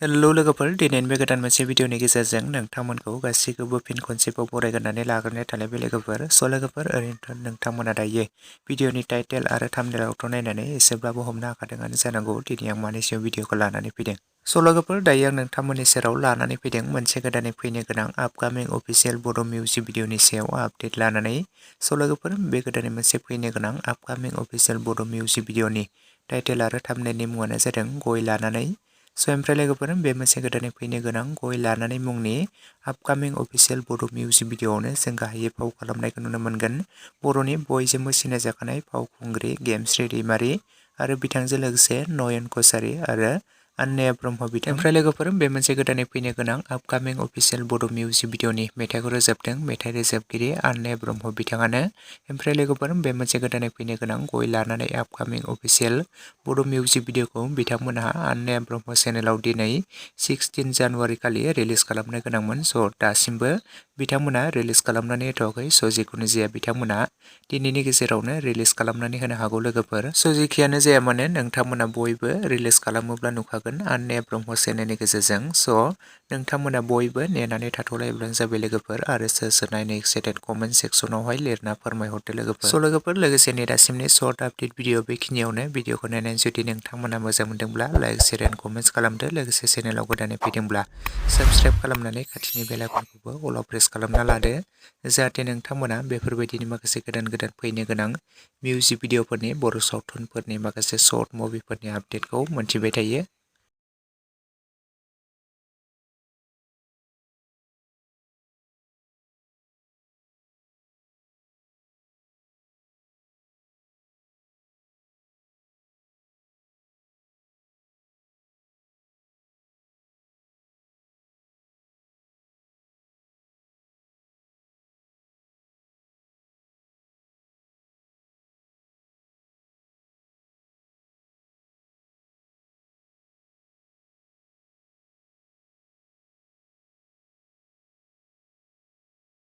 Hello लोगोफोर दिनैनि बे गोदान मोनसे भिडिअनि गेजेरजों नोंथांमोनखौ गासैखौबो फिन खनसेबाव बरायग्रोनानै लाग्रोनाय थानाय बे लोगोफोर लोगोफोर ओरैनोथ' नोंथांमोना दायो भिडिअनि टाइटेल आरो थाम्बनेइलावथ' नायनानै एसेब्लाबो हमनो हाखादोंआनो जानांगौ दिनै आं मानि सायाव भिडिअखौ लानानै फैदों। लोगोफोर दायो आं नोंथांमोननि सेराव लानानै फैदों मोनसे गोदानै फैनो गोनां आपकामिं अफिसियेल बड' मिउजिक भिडिअनि सायाव आपडेट लानानै लोगोफोर बे गोदानै मोनसे फैनो गोनां आपकामिं अफिसियेल बड' मिउजिक भिडिअनि टाइटेल आरो थाम्बनेइलनि मुङानो जादों गय लानानै। ओमफ्राय लोगोफोर बे मोनसे गोदानै फैनो गोनां गय लानानै मुंनि आपकामिं अफिसियेल बड' मिउजिक भिडिअआवनो जों गाहायै फाव खालामनायखौ नुनो मोनगोन बर'नि बयजोंबो सिनायजाखानाय फावखुंग्रि गेमस्रि दैमारि आरो बिथांजों लोगोसे नयन कछारी आरो अन्नाया ब्रह्म बिथां। ओमफ्राय लोगोफोर बे मोनसे गोदानै फैनो गोनां आपकामिं अफिसियेल बड' मिउजिक भिडिअनि मेथाइखौ रोजाबदों मेथाइ रोजाबगिरि अन्नाया ब्रह्म बिथाङानो। ओमफ्राय लोगोफोर बे मोनसे गोदानै फैनो गोनां गय लानानै आपकामिं अफिसियेल बड' मिउजिक भिडिअखौ बिथांमोनहा अन्नाया ब्रह्म चेनेलाव दिनै 16 जानुवारि खालि रिलिज खालामनो गोनांमोन। दासिमबो बिथांमोना रिलिज खालामनानै होथ'वाखै। जिखुनु जाया बिथांमोना दिनैनि गेजेरावनो रिलिज खालामनानै होनो हागौ लोगोफोर। जेखियानो जाया मानो नोंथांमोना बयबो रिलिज खालामोब्ला नुखागोन अन्नाया ब्रह्म चेनेलनि गेजेरजों। नोंथांमोना बयबो नेनानै थाथ'लायोब्लानो जाबाय लोगोफोर आरो सोर सोर नायनो एक्साइटेड कमेन्ट सेक्सनावहाय लिरना फोरमायहरदो लोगोफोर। लोगोफोर लोगोसे दासिमनि सर्ट आपडेट भिडिअ बेखिनियावनो भिडिअखौ नायनानै जुदि नोंथांमोना मोजां मोनदोंब्ला लाइक शेयार एन्ड कमेन्ट्स खालामदो। लोगोसे चेनेलाव गोदानै फैदोंब्ला साबस्क्राइब खालामनानै खाथिनि बेल आइकनखौबो अलाव प्रेस खालामना लादो जाहाथे नोंथांमोना बेफोरबायदिनि माखासे गोदान फैनो गोनां मिउजिक भिडिअफोरनि बर' सावथुनफोरनि माखासे सर्ट मुभिफोरनि आपडेटखौ मोनथिबाय थायो।